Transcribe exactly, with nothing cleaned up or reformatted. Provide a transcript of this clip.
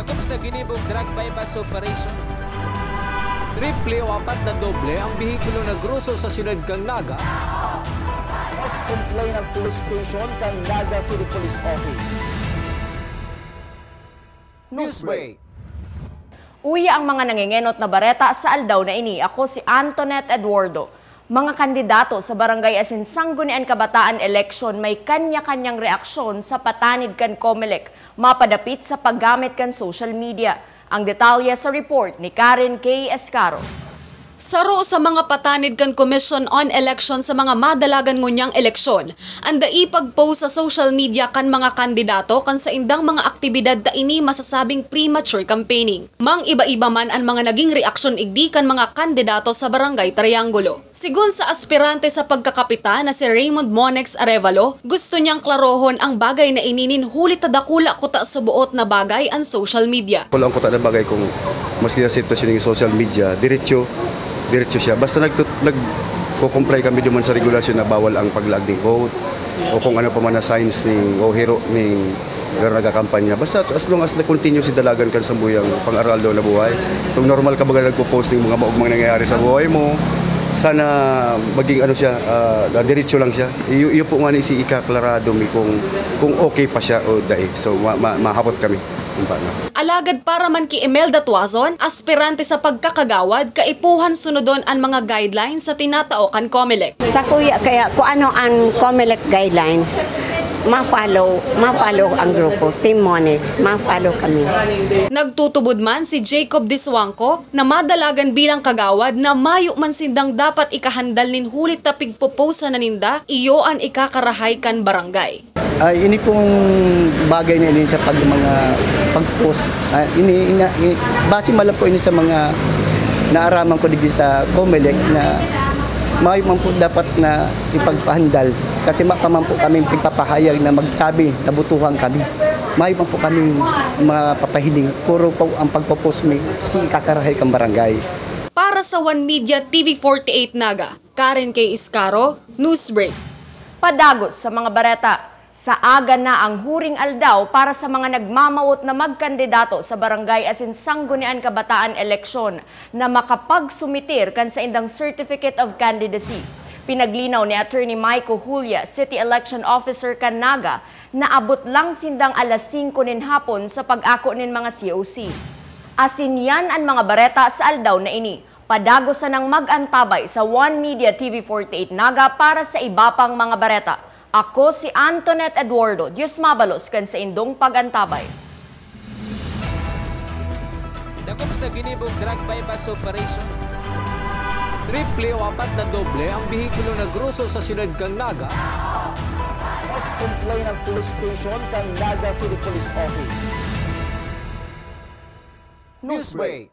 Sa ginibong drug buy-bust operation, triple o apat na doble ang behikulo na groso sa siyudad kan Naga. Mas complain ang police station kan Naga City Police Office. Newsbreak. Uya ang mga nangengenot na bareta sa aldaw na ini. Ako si Antoinette Eduardo. Mga kandidato sa barangay asin sanggunian kabataan eleksyon may kanya-kanyang reaksyon sa patanid kan Comelec mapadapit sa paggamit kan social media. Ang detalye sa report ni Karen K Escaro. Saro sa mga patanid kan Commission on Election sa mga madalagan nguniyang eleksyon, an dai pag-post sa social media kan mga kandidato kan saindang mga aktibidad ta ini masasabing premature campaigning. Mang-iba-iba man an mga naging reaksyon igdi kan mga kandidato sa Barangay Triangulo. Sigon sa aspirante sa pagkakapitan na si Raymond Monex Arevalo, gusto niyang klarohon ang bagay na ini nin huli ta dakula kuta sa boot na bagay an social media. Kulang kuta na bagay kung maski sa sitwasyon ng social media, diretso, diretso siya. Basta nagtut-, nagko-comply kami duman sa regulasyon na bawal ang paglaag ng vote o kung ano pa man na signs ning, o hiro ning, pero nagkakampanya. Basta as long as na-continue si dalagan kan sambuyang pang-aral daw na buhay. Kung normal ka baga nagpo-post ng mga maugmang nangyayari sa buhay mo, sana maging ano siya, ah, diretso lang siya. Iyo, iyo po nga ni si ikaklarado mi kung, kung okay pa siya o dai. So, ma-, ma-, mahapot kami kung paano. Alagad para man ki Imelda Tuazon, aspirante sa pagkakagawad, kaipuhan sunodon an mga guidelines sa tinatao kan Comelec. Sa kuya, kaya kung ano ang Comelec guidelines, ma-follow, ma-follow ang grupo, Team Monex, ma-follow kami. Nagtutubod man si Jacob Diswangco na madalagan bilang kagawad na mayo man sindang dapat ikahandal nin huli ta pigpoposa na ninda, iyo an ikakarahay kan barangay. Ay, ini pong bagay na ini sa pag-, mga pag-post, ah, ini, ina-, i-, base man lang po ini sa mga naaraman ko digdi sa Comelec na mayo man po dapat na ipagpahandal. Kasi ma-, pa man po kami pigpapahayag na magsabi, nabutuhan kami. Mayo man po kaming mapapahiling. Puro po ang pagpo-post mi, si ikakarahay kan barangay. Para sa One Media T V forty-eight Naga, Karen K Iscaro, Newsbreak. Padagos sa mga bareta. Sa aga na ang huring aldaw para sa mga nagmamawot na magkandidato sa barangay asin sanggunian kabataan eleksyon na makapagsumitir kan saindang Certificate of Candidacy. Pinaglinaw ni Attorney Michael Julia, City Election Officer kan Naga, na abot lang sindang alas singko nin hapon sa pag-ako nin mga C O C. Asin yan an mga bareta sa aldaw na ini. Padagos sanang mag-antabay sa One Media T V forty-eight Naga para sa iba pang mga bareta. Ako si Antoinette Eduardo, Diyos mabalos kan saindong pag-antabay. Dakop sa ginibong drug buy-bust operation. Triple o apat na doble ang behikulo na groso sa siyudad kan Naga. Mas complain ang police station kan Naga City Police Office. Newsbreak.